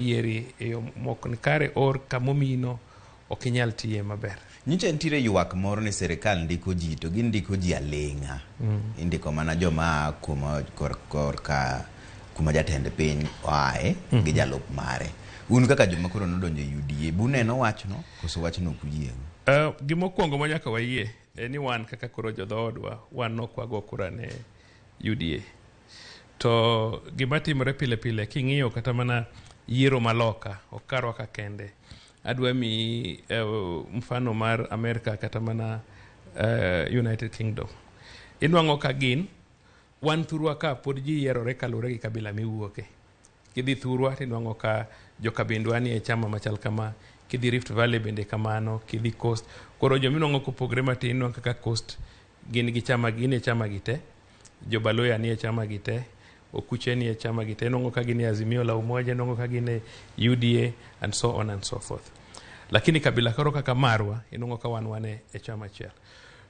Yieri e yo mok ni kare or kamomino ok inyal tiye maber. Nyicha nitiere ywak moro ni sirikal ndiko ji to gindiko ji aling'a. Indiko mana joma a kuma korka kuma jatend piny oae gi jalup mare. Un kaka joma koro nodonjo e UDA, buneno wachno koso wachno ok uyiego? Gimokwongo ma nyaka wayie en ni wan kaka koro jodhoodwa wan nok wago kura ne UDA. To gima timore pile pile king'iyo kata mana yiero maloka ok karwa ka kende. Adwa miyi mfano mar Amerika kata mana United Kingdom. Inwang'o ka gin wan thurwa ka pod ji yierore kaluwore gi kabila miwuoke. Kidhi thurwa tinwang'o ka jokabindwa nie chama machal kama, kidhi Rift Valley bende kamano, kidhi Coast. Koro jominwang'o kopogre matin inwang'o kaka Coast gin gi chama gin e chama gi te, Jobaloya nie chama gi te, Okuche nie chama gi te, inwang'o ka gin e Azimio la Umoja, inwang'o ka gin e UDA and so on and so forth. Lakini kabila koro kaka marwa, inwang'o ka wan wan e chama achiel.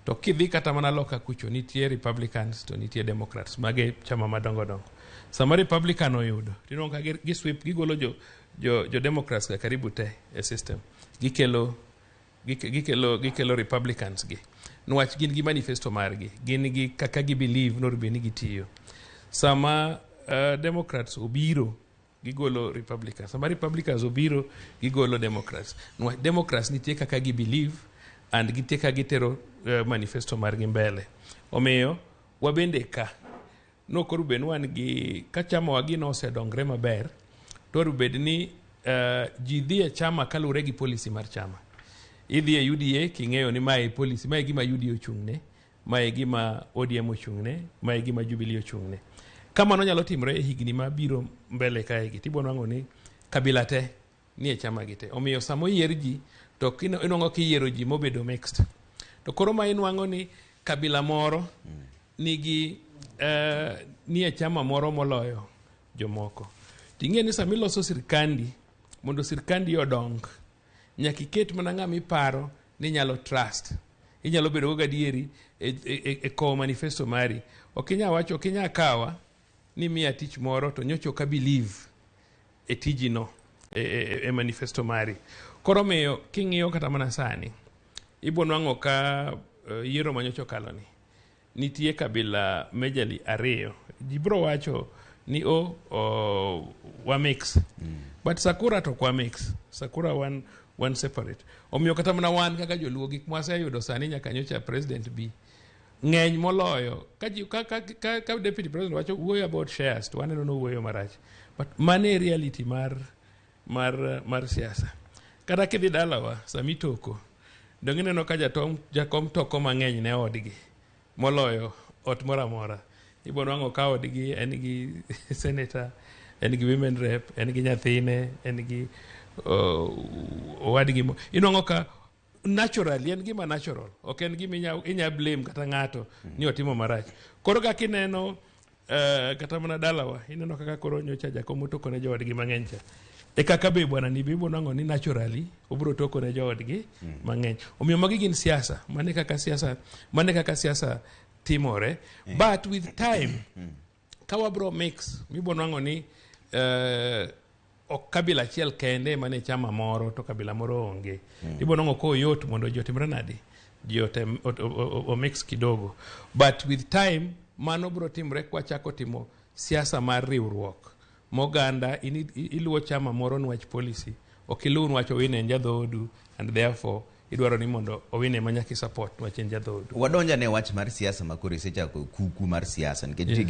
To kidhi kata mana loka kucho, nitie Republicans to nitie Democrats, mage chama madongo dongo. Sama Republican oyudo, tinwang'o ka gi sweep, gigolo jo Democrats ka karibu te e system. Gikelo Republicans gi. Niwach gin gi manifesto margi, gin gi kaka gi believe nonego bed ni gitiyo. Sama Democrats obiro, gigolo Republicans. Sama Republicans obiro, gigolo Democrats. Niwach Democrats nitie kaka gi believe and nitie kaka gitero manifesto margi mbele. Omiyo, wabende ka, nokoro bed ni wan gi, ka chama wa gi nosedongre maber, to bed ni ji dhi e chama kaluwore gi policy mar chama. Idhi e UDA king'eyo ni mae policy, mae gima UDA ochung'ne, mae gima ODM ochung'ne, mae gima Jubilee ochung'ne. Ka mano nyalo timore e higni mabiro mbele kae gi, tibiro nwang'o ni kabila te nie chama gi te. Omiyo sama oyier ji, to inwang'o kiyiero ji mobedo mixed. To koro ma inwang'o ni kabila moro nigi nie chama moro moloyo jomoko. Ting'e ni sama iloso sirkandi, mondo sirkandi odong, nyaka iket mana ng'ama iparo ni inyalo trust. Inyalo bedo go gadieri e kowo manifesto mari. Ok inyal wacho, ok inyal kawa ni miya tich moro to nyocha ok a believe e tijino e manifesto mari. Koro omiyo king'iyo kata mana sani, ibo nwang'o ka yiero manyocha okalo ni, nitie kabila majorly ariyo. Ji biro wacho ni o wa mix. But Sakura to ok wa mix. Sakura wan separate. Omiyo kata mana wan kaka joluo gik mwaseyudo sani nyaka nyocha president bi ng'eny moloyo ka, ji, ka deputy president wacho wuoyo about shares to waneno nowuoyo marach. But mano e reality mar siasa. Kata kidhi dalawa sami toko, dong ineno ka jakom toko mang'eny ne odgi moloyo ot moro amora. Ibo nwang'o ka odgi en gi senator, en gi women rep, en gi nyathine, en gi owadgi. Inwang'o ka naturally en gima natural, ok en gima inya blame kata ng'ato ni otimo marach. Koro kaka ineno kata mana dalawa, ineno kaka koro nyocha jakom otoko ne joodgi mang'eny cha. E kaka be bwana ni be ibo nwang'o ni naturally obiro toko ne joodgi mang'eny. Omiyo magi gin siasa, mane kaka siasa timore. But with time, ka wabro mix, mibo nwang'o ni ok kabila achiel kende mane chama moro to kabila moro onge. Ibo nwang'o koyot mondo ji otimre nadi? Ji otem, o mix kidogo. But with time, mano bro timre kwachako timo siasa mar riwruok. Moganda iluwo chama moro nwach policy, ok iluw nwach Owino en jadhoodu and therefore idwaro ni mondo Owino ema nyaka i support nwach en jadhoodu. Wadonja ne wach mar siasa ma koro isechako kuku mar siasa nikech nitie.